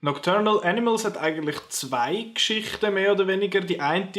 Nocturnal Animals hat eigentlich zwei Geschichten, mehr oder weniger. Die eine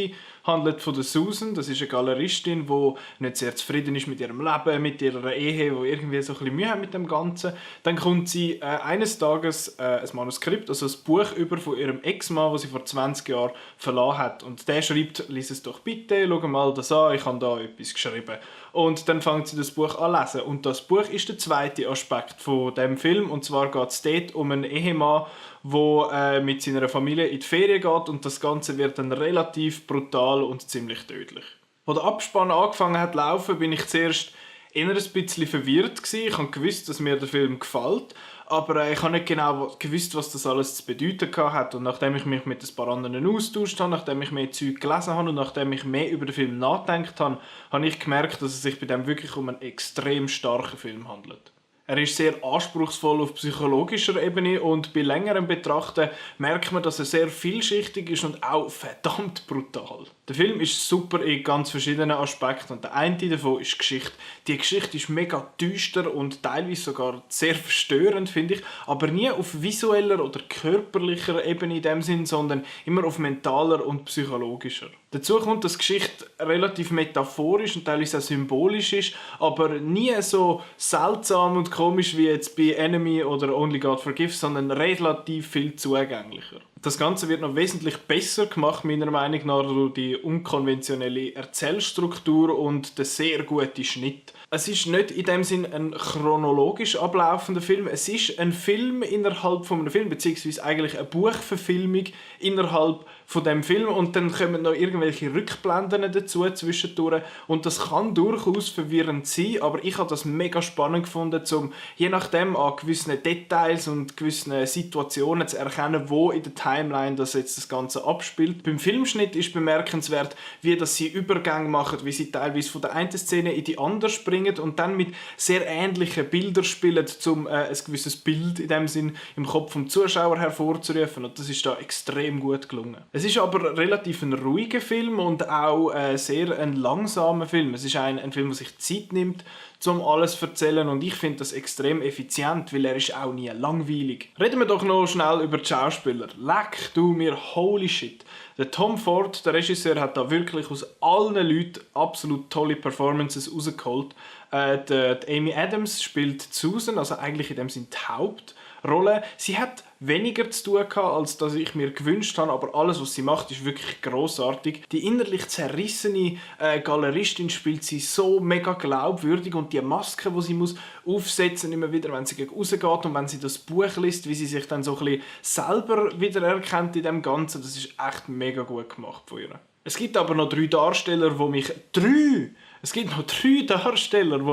handelt von der Susan, das ist eine Galeristin, die nicht sehr zufrieden ist mit ihrem Leben, mit ihrer Ehe, die irgendwie so ein bisschen Mühe hat mit dem Ganzen. Dann kommt sie eines Tages ein Manuskript, also ein Buch über von ihrem Ex-Mann, das sie vor 20 Jahren verlassen hat. Und der schreibt, lies es doch bitte, schau mal das an, ich habe da etwas geschrieben. Und dann fängt sie das Buch an zu lesen. Und das Buch ist der zweite Aspekt von dem Film. Und zwar geht es dort um einen Ehemann, der mit seiner Familie in die Ferien geht. Und das Ganze wird dann relativ brutal und ziemlich tödlich. Als der Abspann angefangen hat zu laufen, bin ich zuerst eher ein bisschen verwirrt gewesen. Ich habe gewusst, dass mir der Film gefällt. Aber ich habe nicht genau gewusst, was das alles zu bedeuten hat. Und nachdem ich mich mit ein paar anderen austauscht habe, nachdem ich mehr Zeug gelesen habe und nachdem ich mehr über den Film nachgedacht habe, habe ich gemerkt, dass es sich bei dem wirklich um einen extrem starken Film handelt. Er ist sehr anspruchsvoll auf psychologischer Ebene und bei längerem Betrachten merkt man, dass er sehr vielschichtig ist und auch verdammt brutal. Der Film ist super in ganz verschiedenen Aspekten und der eine davon ist die Geschichte. Die Geschichte ist mega düster und teilweise sogar sehr verstörend, finde ich, aber nie auf visueller oder körperlicher Ebene in dem Sinn, sondern immer auf mentaler und psychologischer. Dazu kommt, dass die Geschichte relativ metaphorisch und teilweise auch symbolisch ist, aber nie so seltsam und komisch wie jetzt bei Enemy oder Only God Forgives, sondern relativ viel zugänglicher. Das Ganze wird noch wesentlich besser gemacht, meiner Meinung nach, durch die unkonventionelle Erzählstruktur und den sehr guten Schnitt. Es ist nicht in dem Sinn ein chronologisch ablaufender Film. Es ist ein Film innerhalb von einem Film, beziehungsweise eigentlich eine Buchverfilmung innerhalb von dem Film und dann kommen noch irgendwelche Rückblenden dazu zwischendurch und das kann durchaus verwirrend sein, aber ich habe das mega spannend gefunden, um je nachdem an gewissen Details und gewissen Situationen zu erkennen, wo in der Timeline das jetzt das Ganze abspielt. Beim Filmschnitt ist bemerkenswert, wie dass sie Übergänge machen, wie sie teilweise von der einen Szene in die andere springen und dann mit sehr ähnlichen Bildern spielen, um ein gewisses Bild in dem Sinn im Kopf vom Zuschauer hervorzurufen und das ist da extrem gut gelungen. Es ist aber relativ ein ruhiger Film und auch sehr ein langsamer Film. Es ist ein Film, der sich Zeit nimmt, um alles zu erzählen und ich finde das extrem effizient, weil er ist auch nie langweilig. Reden wir doch noch schnell über die Schauspieler. Leck du mir, holy shit. Der Tom Ford, der Regisseur, hat da wirklich aus allen Leuten absolut tolle Performances rausgeholt. Die Amy Adams spielt Susan, also eigentlich in dem Sinne die Hauptrolle. Sie hat weniger zu tun gehabt, als dass ich mir gewünscht habe, aber alles, was sie macht, ist wirklich grossartig. Die innerlich zerrissene Galeristin spielt sie so mega glaubwürdig und die Maske, die sie muss aufsetzen immer wieder, wenn sie gegen rausgeht und wenn sie das Buch liest, wie sie sich dann so ein bisschen selber wiedererkennt in dem Ganzen, das ist echt mega gut gemacht von ihr. Es gibt aber noch drei Darsteller, die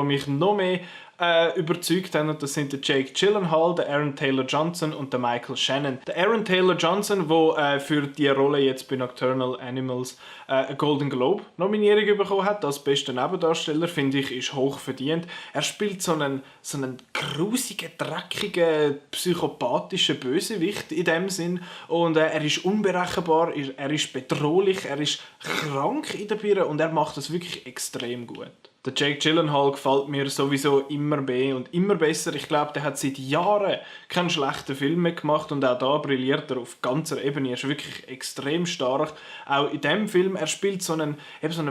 mich noch mehr überzeugt haben, und das sind der Jake Gyllenhaal, der Aaron Taylor-Johnson und der Michael Shannon. Der Aaron Taylor-Johnson, der für die Rolle jetzt bei Nocturnal Animals eine Golden Globe Nominierung bekommen hat, als bester Nebendarsteller, finde ich, ist hoch verdient. Er spielt so einen grusigen, dreckigen, psychopathischen Bösewicht in dem Sinn und er ist unberechenbar, er ist bedrohlich, er ist krank in der Birne und er macht das wirklich extrem gut. Der Jake Gyllenhaal gefällt mir sowieso immer mehr und immer besser. Ich glaube, der hat seit Jahren keinen schlechten Film mehr gemacht und auch da brilliert er auf ganzer Ebene. Er ist wirklich extrem stark. Auch in diesem Film, er spielt so einen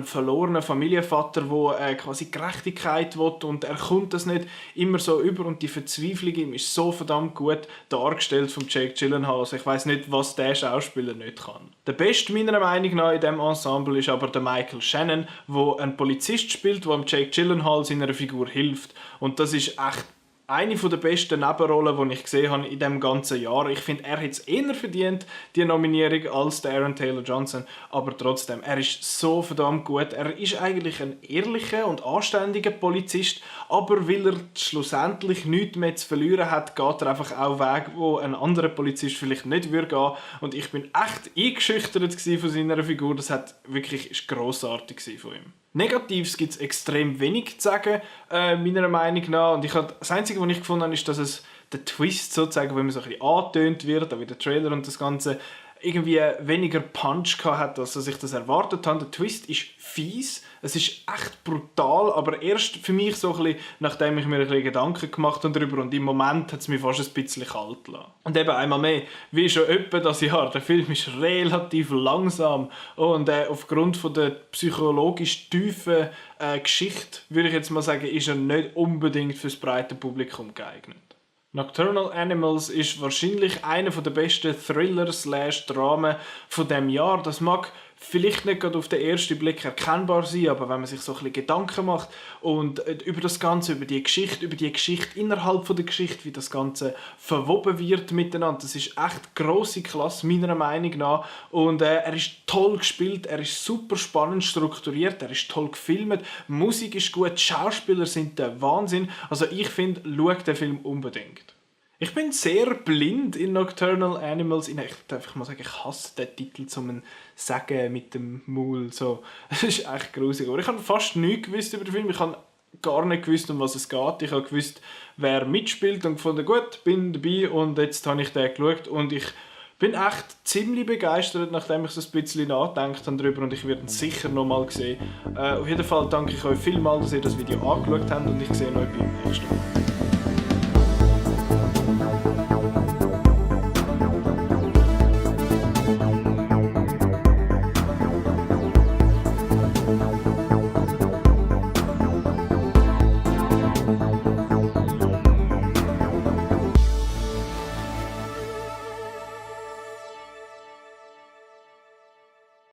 verlorenen Familienvater, der quasi Gerechtigkeit will und er kommt das nicht immer so über und die Verzweiflung ihm ist so verdammt gut dargestellt von Jake Gyllenhaal. Also ich weiss nicht, was der Schauspieler nicht kann. Der Beste meiner Meinung nach in diesem Ensemble ist aber der Michael Shannon, der einen Polizist spielt, der Jake Gyllenhaal seiner Figur hilft. Und das ist echt eine der besten Nebenrollen, die ich gesehen habe in diesem ganzen Jahr. Ich finde, er hat es eher verdient, die Nominierung, als der Aaron Taylor-Johnson. Aber trotzdem, er ist so verdammt gut. Er ist eigentlich ein ehrlicher und anständiger Polizist, aber weil er schlussendlich nichts mehr zu verlieren hat, geht er einfach auch Weg, wo ein anderer Polizist vielleicht nicht gehen würde. Und ich bin echt eingeschüchtert von seiner Figur. Das war wirklich grossartig von ihm. Negatives gibt es extrem wenig zu sagen, meiner Meinung nach. Und das Einzige, was ich gefunden habe, ist, dass es der Twist sozusagen, wenn man so ein bisschen angetönt wird, auch wie der Trailer und das Ganze, irgendwie weniger Punch hat, als ich das erwartet habe. Der Twist ist fies, es ist echt brutal, aber erst für mich so ein bisschen, nachdem ich mir ein bisschen Gedanken gemacht habe darüber, und im Moment hat es mich fast ein bisschen kalt gelassen. Und eben einmal mehr, wie schon etwa das Jahr, der Film ist relativ langsam und aufgrund von der psychologisch tiefen Geschichte, würde ich jetzt mal sagen, ist er nicht unbedingt für das breite Publikum geeignet. Nocturnal Animals ist wahrscheinlich einer der besten Thriller/Dramen von diesem Jahr. Das mag vielleicht nicht gerade auf den ersten Blick erkennbar sein, aber wenn man sich so ein bisschen Gedanken macht und über das Ganze, über die Geschichte innerhalb von der Geschichte, wie das Ganze verwoben wird miteinander, das ist echt grosse Klasse meiner Meinung nach. Und er ist toll gespielt, er ist super spannend strukturiert, er ist toll gefilmt, die Musik ist gut, die Schauspieler sind der Wahnsinn. Also ich finde, schau den Film unbedingt. Ich bin sehr blind in Nocturnal Animals. Ich darf einfach mal sagen, ich hasse den Titel zum Sagen mit dem Maul. So. Das ist echt gruselig. Aber ich habe fast nichts gewusst über den Film. Ich habe gar nicht gewusst, um was es geht. Ich habe gewusst, wer mitspielt und gefunden, gut, bin dabei. Und jetzt habe ich den geschaut und ich bin echt ziemlich begeistert, nachdem ich so ein bisschen nachgedacht habe darüber, und ich werde ihn sicher noch mal sehen. Auf jeden Fall danke ich euch vielmals, dass ihr das Video angeschaut habt, und ich sehe euch beim nächsten Mal.